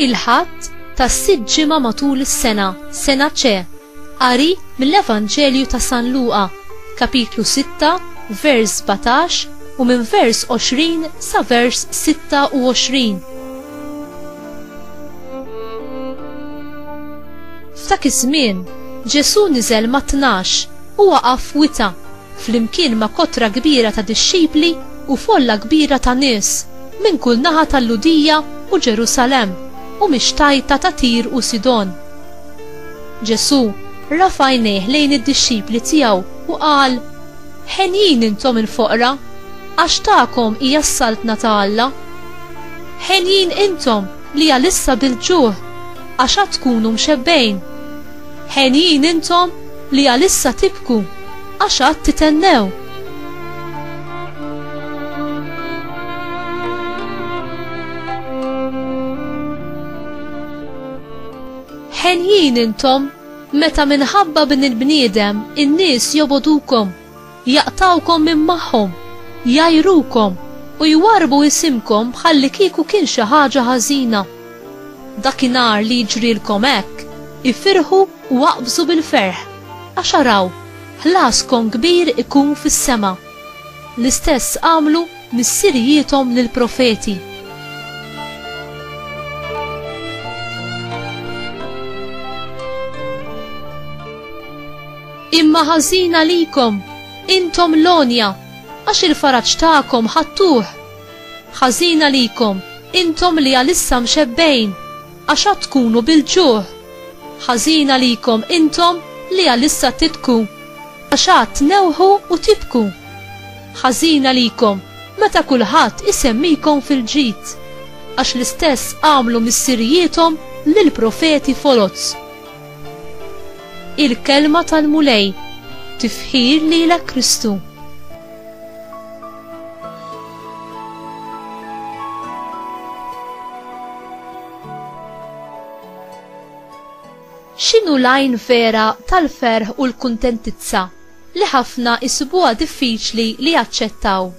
Il-Ħadd tas-sitt ġimgħa matul is-sena, sena C, qari mill-Evanġelju ta' San Luqa, kapitlu 6, vers 17 u minn vers 20 sa vers 26. F'dak iż-żmien, Ġesù niżel mat-tnax u waqaf f'wita, flimkien ma' kotra kbira ta' dixxipli u folla kbira ta' nies minn kull naħa tal-Lhudija u Ġerusalemm u mix-xtajta ta' Tir u Sidon. Ġesù rafa' għajnejh lejn id-dixxipli tiegħu u qal, Henjin intom il-foqra, għax tagħkom hija s-saltna ta' Alla. Henjin intom li għalissa bil-ġuħ, għax għad tkunu mxebbgħin. Henjin intom li għalissa tibku, għax għad tithennew. Henjin intom meta minħabba bin il-bniedem in-nies jobogħdukom, jaqtgħukom minn magħhom, jgħajrukom u jwarrbu isimkom bħallikieku kien xi ħaġa ħażina. Dakinhar li jiġrilkom hekk, ifirħu u aqbżu bil-ferħ, għax araw, ħlaskom kbir ikun fis-sema. L-istess għamlu missirijiethom lill-profeti. Imma ħażin għalikom, intom l-għonja, għax il-faraġ tagħkom ħadtuh. Ħażin għalikom, intom li għalissa mxebbgħin, għax għad tkunu bil-ġuħ. Ħażin għalikom intom li għalissa tibku, għax għad tnewħu u tibku. Ħażin għalikom meta kulħadd isemmikom fil-ġid, għax l-istess għamlu missirijiethom lill-profeti foloz. Il-Kelma tal-Mulej, Tifħir lilek Kristu. X'inhu l-għajn vera tal-ferħ u l-kuntentizza li ħafna jsibuha diffiċli li jaċċettaw?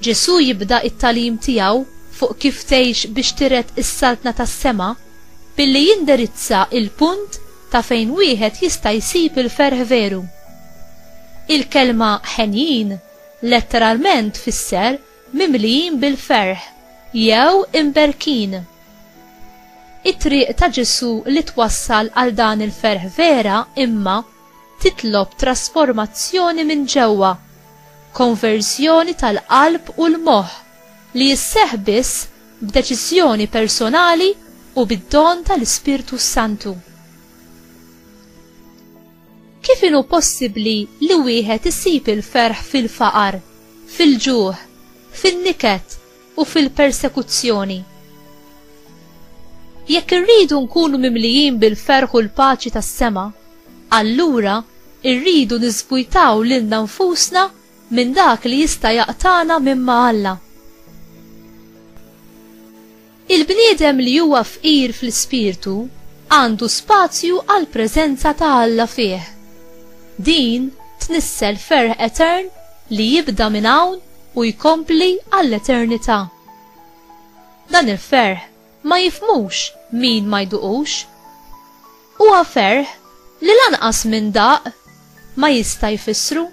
Ġesù jibda t-tagħlim tiegħu fuq kif tgħix biex tiret is-Saltna tas-sema billi jindirizza l-punt ta' fejn wieħed jista' jsib il-ferħ veru. Il-kelma henjin letteralment tfisser mimlijin bil-ferħ jew imberkin. It-triq ta' Ġesù li twassal għal dan il-ferħ vera, imma, titlob trasformazzjoni minn ġewwa, konverżjoni tal-qalb u l-moħħ li sseħħ biss b'deċiżjoni personali u bid-don tal-Ispirtu s-Santu. Kif inhu possibbli li wieħed isib il-ferħ fil-faqar, fil-ġuħ, fin-niket u fil-persekuzzjoni? Jekk irridu nkunu mimlijin bil-ferħ u l-paċi tas-sema, allura rridu niżvujtaw lilna nfusna minn dak li jista' jaqtagħna minn ma' Alla. Il-bniedem li huwa fqir fl-ispirtu għandu spazju għall-preżenza ta' Alla fih. Din tnissel ferħ etern li jibda minn hawn u jkompli għall-eternità. Dan il-ferħ ma jifhmux min ma jduqux. Huwa ferħ li lanqas min daq ma jista' jfissru.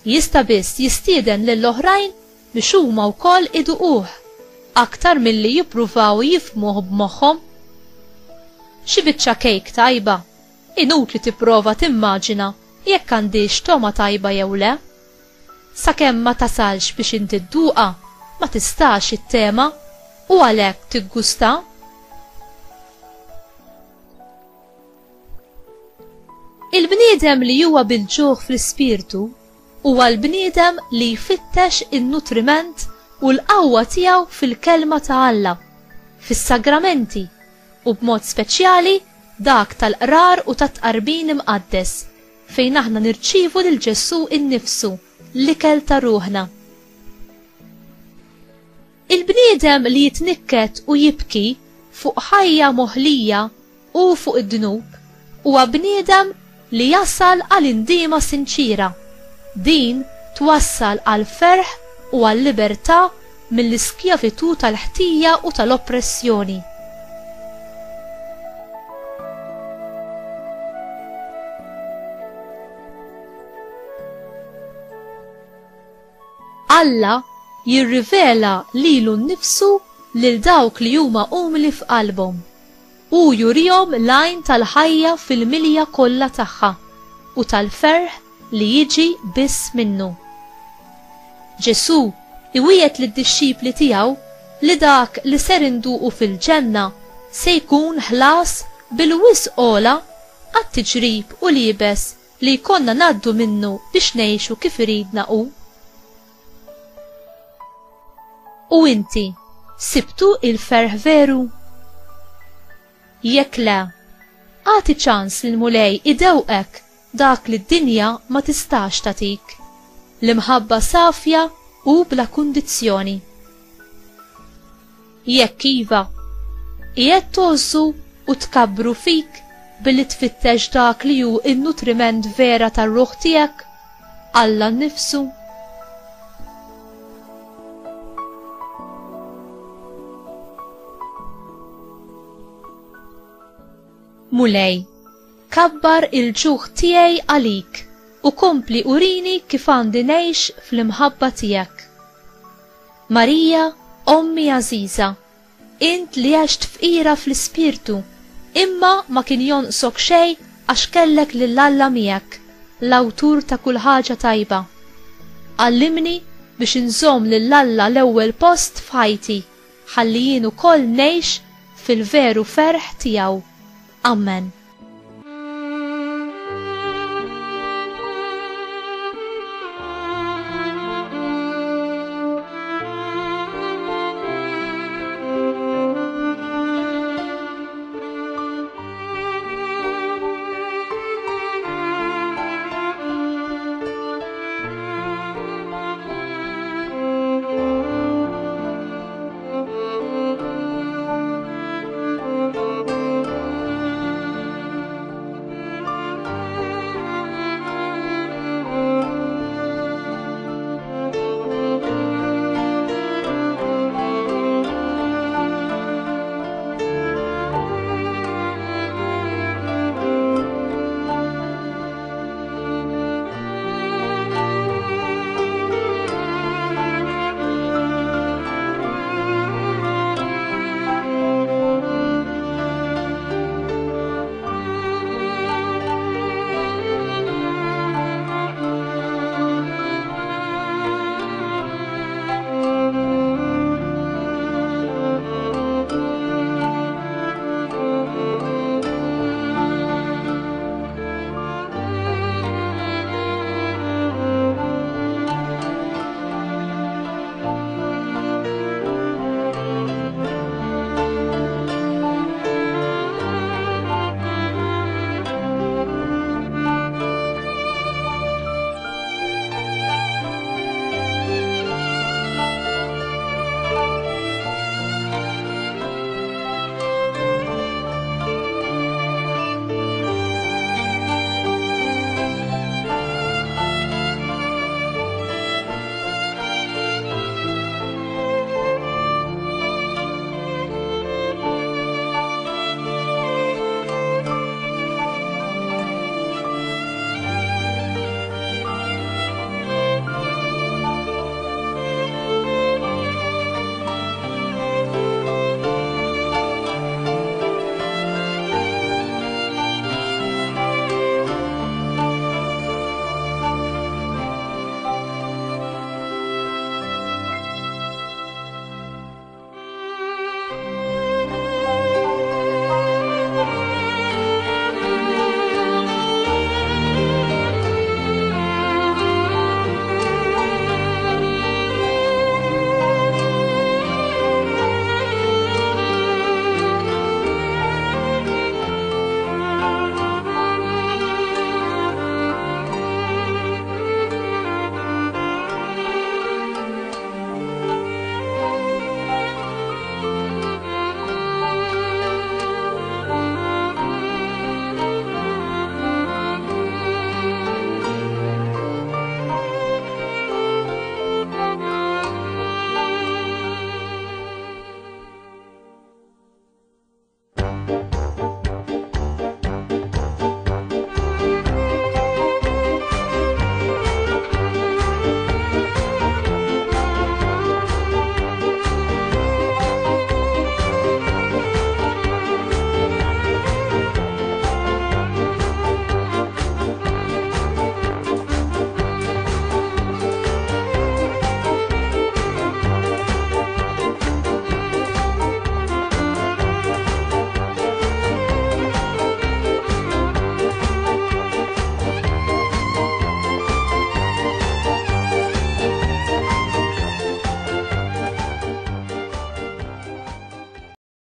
Jista' biss jistieden lil oħrajn biex huma wkoll iduquh, aktar milli jippruvaw jifhmuh b'moħħhom. Xi biċċa kejk tajba, inutli tipprova timmaġina jekk għandhiex togħma tajba jew le. Sakemm ma tasalx biex inti dduqha, ma tistax ittema u għalhekk tiggusta. Il-bniedem li huwa bil-ġuħ fl-ispirtu huwa l-bniedem li jfittex in-nutriment u l-qawwa tiegħu fil-Kelma ta' Alla, fis-sagramenti u b'mod speċjali dak tal-qrar u tat-tqarbin imqaddes fejn aħna nirċievu lil Ġesù innifsu, l-ikel ta' ruħna. Il-bniedem li jitnikket u jibki fuq ħajja moħlija u fuq id-dnub huwa bniedem li jasal għal indiema sinċiera. Din twassal għall-ferħ u għal-libertà mill-iskjavitù tal-ħtija u tal-oppressjoni. Alla jirrivela lilu nnifsu lil dawk li huma umli f'qalbhom. Hu jurihom l-għajn tal-ħajja fil-milja kollha tagħha u tal-ferħ li jiġi biss minnu. Ġesù iwiegħed lid-dixxipli tiegħu li dak li ser induqu fil-ġenna se jkun ħlas bil-wisq ogħla għat-tiġrib u l-iebes li jkollna ngħaddu minnu biex ngħixu kif iridna hu. U inti, sibtu il-ferħ veru? Jekk le, agħti ċans lill-Mulej idewqek dak li d-dinja ma tistax tagħtik, l-imħabba safja u bla kundizzjoni. Jekk iva, qiegħed tgħożżu u tkabbru fik billi tfittex dak li hu n-nutriment vera tar-ruħ tiegħek, Alla nnifsu? Mulej, kabbar il-ġuħ tiegħi għalik u kompli urini kif għandi ngħix fl-imħabba tiegħek. Marija, Ommi għażiża, int li għext fqira fl-ispirtu, imma ma kien jonqsok xejn għax kellek lil Alla miegħek, l-awtur ta' kull ħaġa tajba. Għallimni biex inżomm lil Alla l-ewwel post f'ħajti ħalli jien ukoll ngħix fil-veru ferħ tiegħu. Ammen.